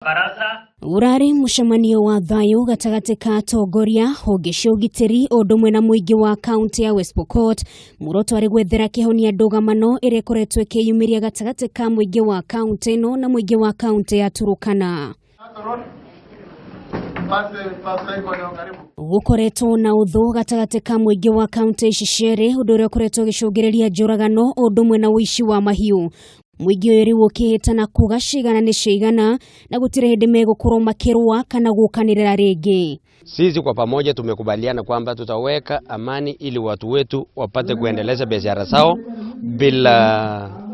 Baraza. Ũrarĩ mũcemanio wa thayũ gatagatĩ ka atongoria, honge cia ũgitĩri o ũndũ ũmwe na mũingĩ wa kaũntĩ ya West Pokot. Muoroto arĩ gwethera kĩhonia ndũgamano ĩrĩa ĩkoretwo ĩkĩyumĩria gatagatĩ ka mũingĩ wa kaũntĩ ĩno na mũingĩ wa kaũntĩ ya Turukana. Gũkoretwo na ũthũ gatagatĩ ka mũingĩ wa kaũntĩ ici cierĩ, ũndũ ũrĩa ũkoretwo ũgĩcũngĩrĩria njũragano o ũndũ ũmwe na ũici wa mahiũ. Mũingĩ ũyũ rĩu ũkĩhĩtana kuga cigana nĩ cigana na gũtirĩ hĩndĩ megũkorwo makĩrũa kana gũkanĩrĩra rĩngĩ. Sisi kwa pamoja tumekubaliana kwamba tutaweka amani ili watu wetu wapate kuendeleza biashara zao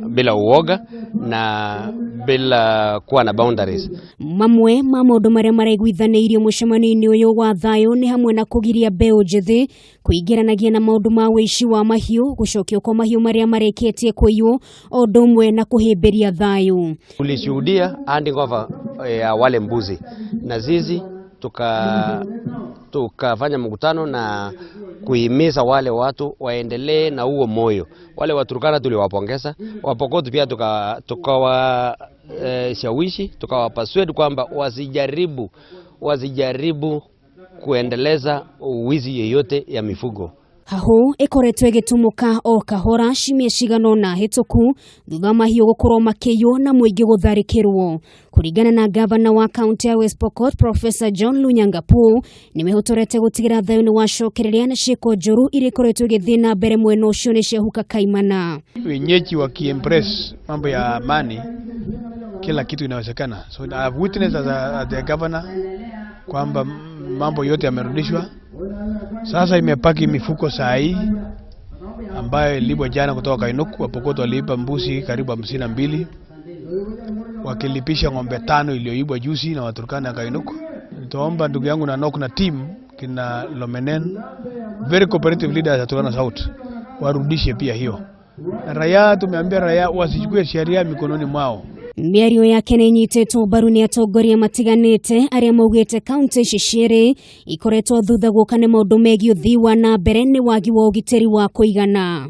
bila uoga na bila kuwa na boundaries. Mamwe ma maũndũ marĩa maraiguithanĩirio mũcemanio-inĩ ũyũ wa thayũ nĩ hamwe na kũgiria mbeũ njĩthĩ kũingĩranagia na maũndũ ma ũici wa mahiũ, gũcokio kwa mahiũ marĩa marĩkĩtie kũiywo o ũndũ ũmwe na kũhĩmbĩria thayũ. Tulishuhudia handing over ya wale mbuzi na sisi tukafanya mkutano na kuhimiza wale watu waendelee na huo moyo. Wale Waturkana tuliwapongeza, Wapokot pia tukawa shawishi, tukawa persuade kwamba wasijaribu kuendeleza uwizi yeyote ya mifugo. Hahũ ĩkoretwo ĩgĩtumũka o kahora ciumia cigana ũna hĩtũku thutha wa mahiũ gũkorwo makĩiywo na mũingĩ gũtharĩkĩrwo. Kũringana na gavana wa kaunti ya West Pokot, Professor John Lonyangapuo, nĩmehotorete gũtigĩra thayũ nĩ wacokereria na ciĩko njũru iria ikoretwo igĩthiĩ na mbere mwena ũcio nĩ ciahuka kaimana. Wenyeji wakiembrace mambo ya amani, kila kitu inawezekana. So I have witnessed as the governor kwamba mambo yote yamerudishwa. Sasa imepaki mifuko saa hii ambayo ilibwa jana kutoka Kainuk. Wapokot waliiba mbuzi karibu 52 wakilipisha ng'ombe tano iliyoibwa juzi na Waturkana Kainuk. Nitaomba ndugu yangu Nanok na team kina Lomenen, very cooperative leaders ya Turkana South, warudishe pia hiyo. Na raia, tumeambia raia wasichukue sheria mikononi mwao. Mĩario yake nĩ ĩnyitĩtwo mbaru nĩ atongoria matiganĩte arĩa maugĩte kaunti ici cierĩ ikoretwo thutha guoka nĩ maũndũ megiĩ ũthii wa na mbere nĩ wagi wa ũgitĩri wa kũigana.